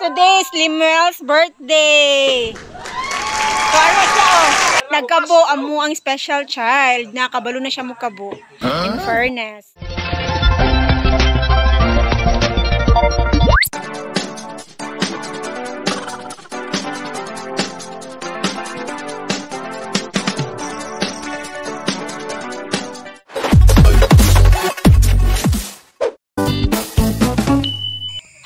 Today is Limuel's birthday. So, ano siya, oh. Nagkabo amo ang special child. Nakabalo na siya mukabo. In fairness.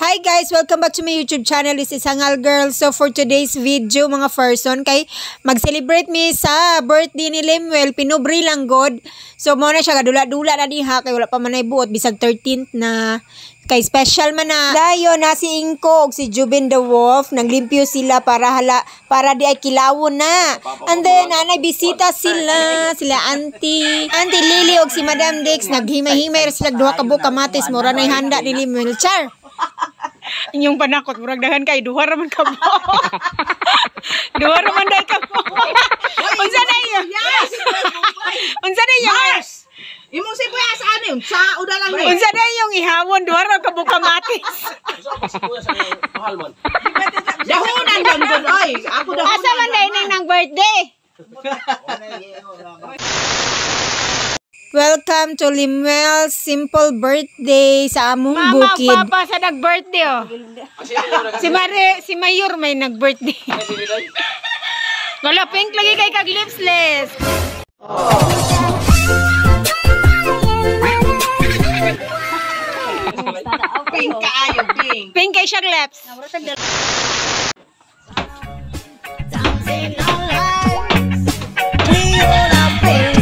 Hi guys! Welcome back to my YouTube channel. This is Hangal Girl. So for today's video mga person, kay mag-celebrate mi sa birthday ni Lemuel. Pinubre lang god. So mo na siya kadula-dula na diha kay wala pa man ay buot bisag 13th na kay special man na. Dayon na si Inko og si Jubin the Wolf naglimpyo sila para hala para di ay kilawon na. And then anay bisita sila, sila Auntie, Auntie Lily og si Madam Dix naghimay-himay ra sila duha ka buok kamatis mura nay handa ni Lemuel. Char. Inyong panakot, murag dahan kay duha ra man ka mo. Duha ra man day ka mo. Unsa na iyo? Unsa na iyo? Mars! Imong sibuyas ani, unsa uda lang ni. Unsa na iyong ihawon duha ra ka buok kamatis? Dahunan lang dun oy. Ako dahunan. Asa man day ning nang birthday? Welcome to Limuel's simple birthday sa among Mama, bukid. papa sa nag-birthday oh. Si Mare, si Mayor may nag-birthday. Wala, pink lagi kay kag lipsless. Pink kaayo, pink. Pink kay siyang lips. We all have pain.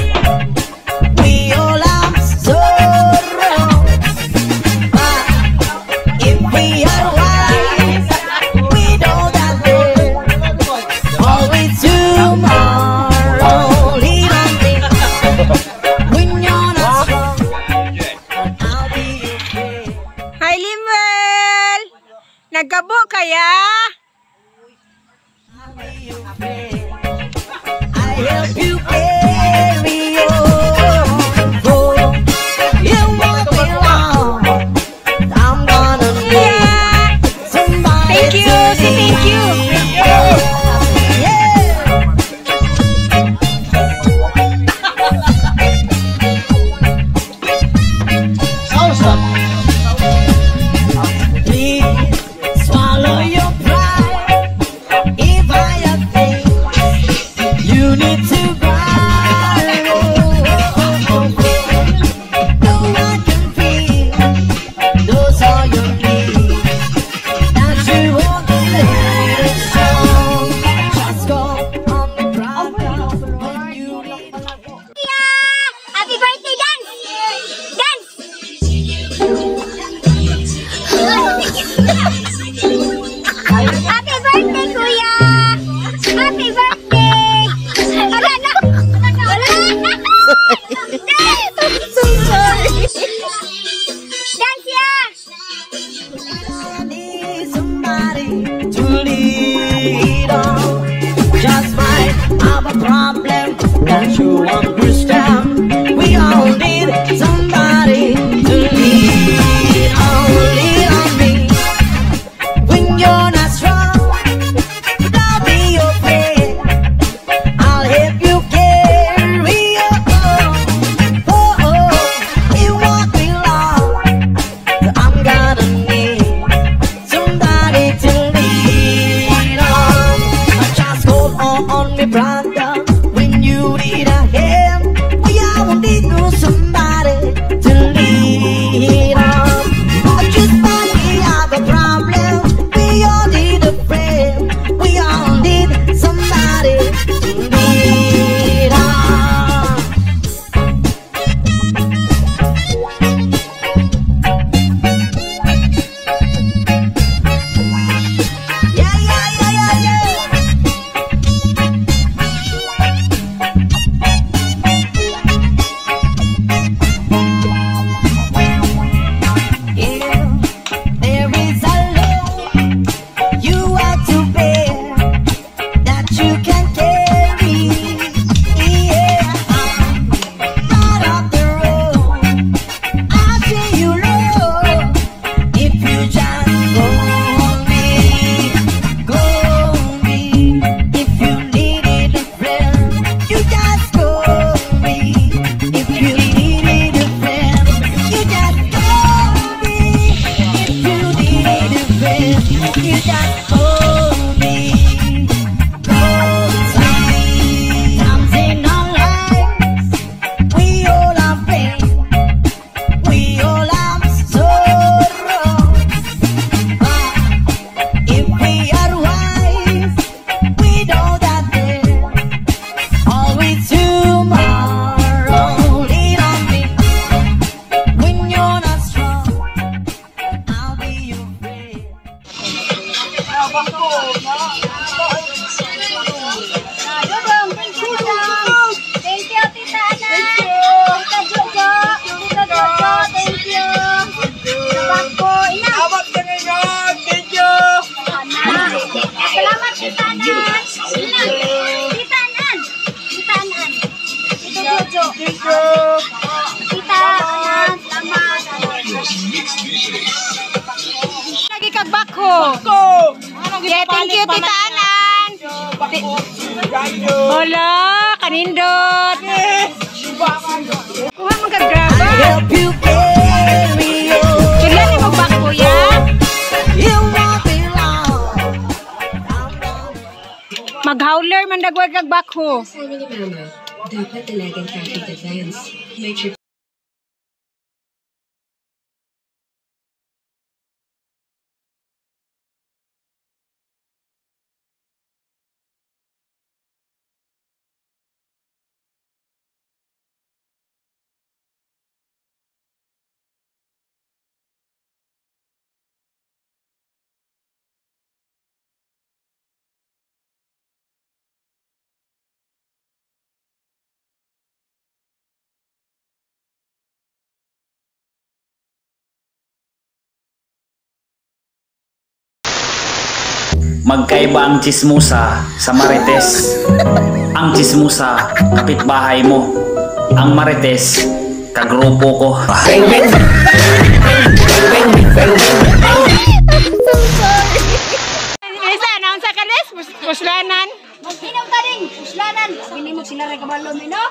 We all have sorrow. But if we are wise, we know that there's always tomorrow. Lean on me when you're not strong. I'll be your friend. Hi, Limuel! Nagkabo kaya? I'll be your friend. I help you carry on. Oh, you won't be long. I'm gonna need somebody Thank you! to Say thank you! lean on. Yeah. Please swallow your pride. If I have things you need to buy, oh. No, I can feel those are your needs. That you want to let it show. Just go on the brother when you need. Happy birthday, dance! Dance! Happy birthday, Kuya! Happy birthday! Wala na! Wala na! I'm so sorry! Dance ya! I need somebody to lead on. Just might have a problem that you understand. We all need somebody to lead on me. When you're not strong, I'll be your friend. I'll help you carry on. Oh, it won't be long. I'm gonna need somebody to lean on. Just hold on me, brother, when you need a hand. You just hold me close. Sometimes in our lives, we all have pain, we all have sorrow. But if we are wise, we know that there's always tomorrow. Lean on me when you're not strong. I'll be your friend. Dudong, thank you, Dudong. Thank you, Tita Ana. Tita Jojo. Tita Jojo, thank you. Tabako, ina. Salamat ka ngayon. Thank you. Ana. Salamat, Tita Ana. Ina. Tita Anan. Tita Anan. Tito Jojo. Thank you. Tita Anan, salamat. Lagi kag bako. Ko. Yeah, thank you, Tita Anan. Thank you. Hola, kanindot. Kuha man kag graba. Help you carry on. Sudlan nimo bako ya. You won't be long. Maghowler man dagway kag bako. Sabi ni Mama, dapat talagang traffic advance. May trip. Magkaiba ang chismosa sa marites. Ang chismosa, kapitbahay mo. Ang marites, kagrupo ko. Lisa, naunsa ka des? Puslanan. Mag-inom ta rin. Uslanan. Hindi mo sila rin kabalo, no?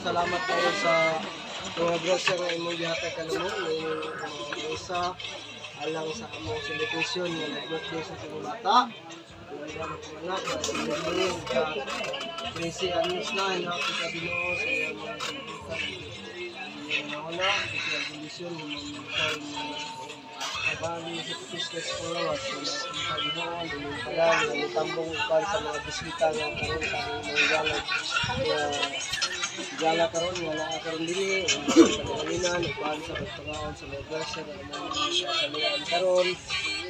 Salamat kayo sa mga grosser nga imong gihatag kanamo ng mga isa alang sa among celebration nga nag-birthday sa imong bata. Mga anak na si Lemuel ka 13 anyos na na kita Ginoo sa iyang mga kalibutan. Iyang mga sa iyang kondisyon ng mga kabali sa business followers sa mga Ginoo ng tanan nga mitambong uban sa mga bisita nga karon sa among mga gala. Kaya gala karon nga naa karon dinhi sa kanganinan uban sa pagpangaon sa mga grosser nga among salian karon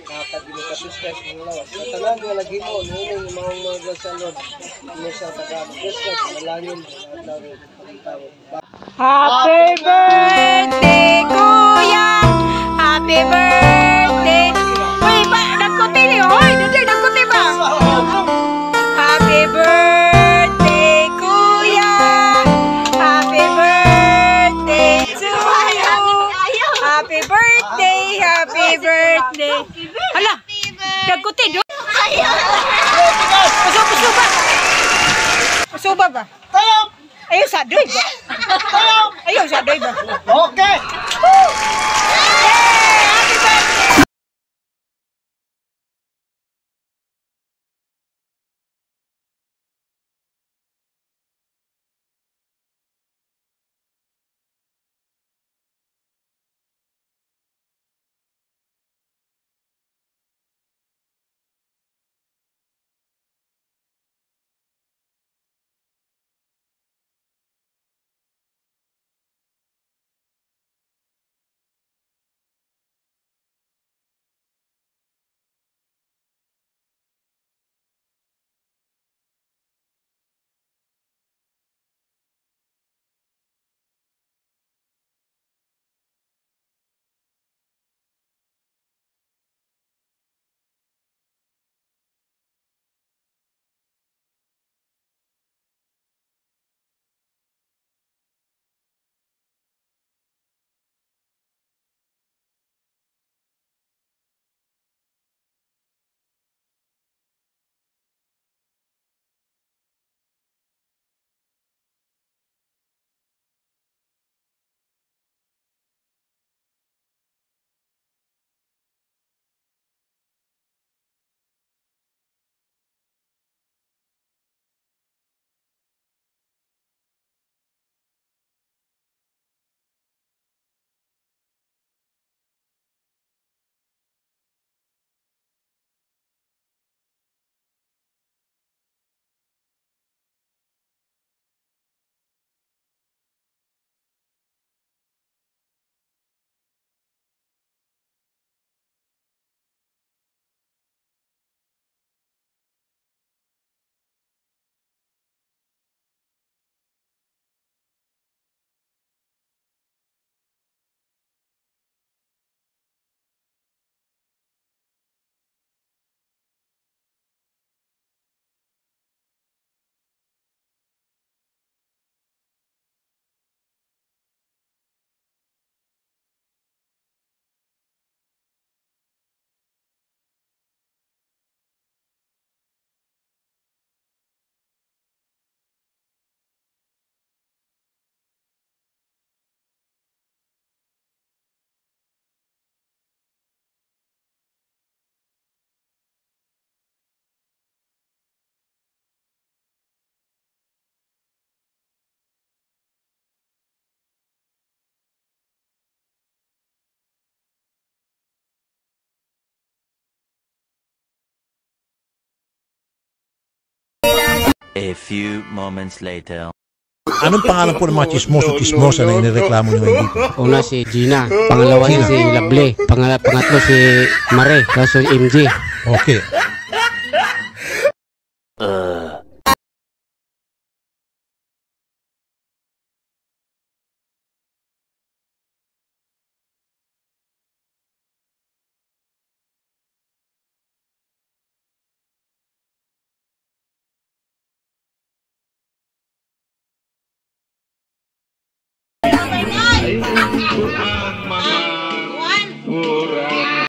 nakatag ginikatuskas mga lawas sa tanan nga naghimo niining mga mga grosser, Lord, imo sa taga grosser panalangin adlaw pagtawag. Happy birthday, Kuya! Happy birthday! Uy, pa, nagkuti ni, oy! Duday, nagkuti ba? Happy birthday, Kuya! Happy birthday to you! Happy birthday! Happy birthday! Hala! Nagkuti, do? Puso, puso ba? Puso ba ba? Ayaw sa doy ba? Ayaw sa doy ba? Okay. Yay! Happy birthday! A few moments later. Anong pangalan po ng mga chismoso chismosa na inireklamo nyo ngayon dito? Una si Gina, pangalawa Gina. si Lable, pangatlo si Mare, tapos si MJ. Okay.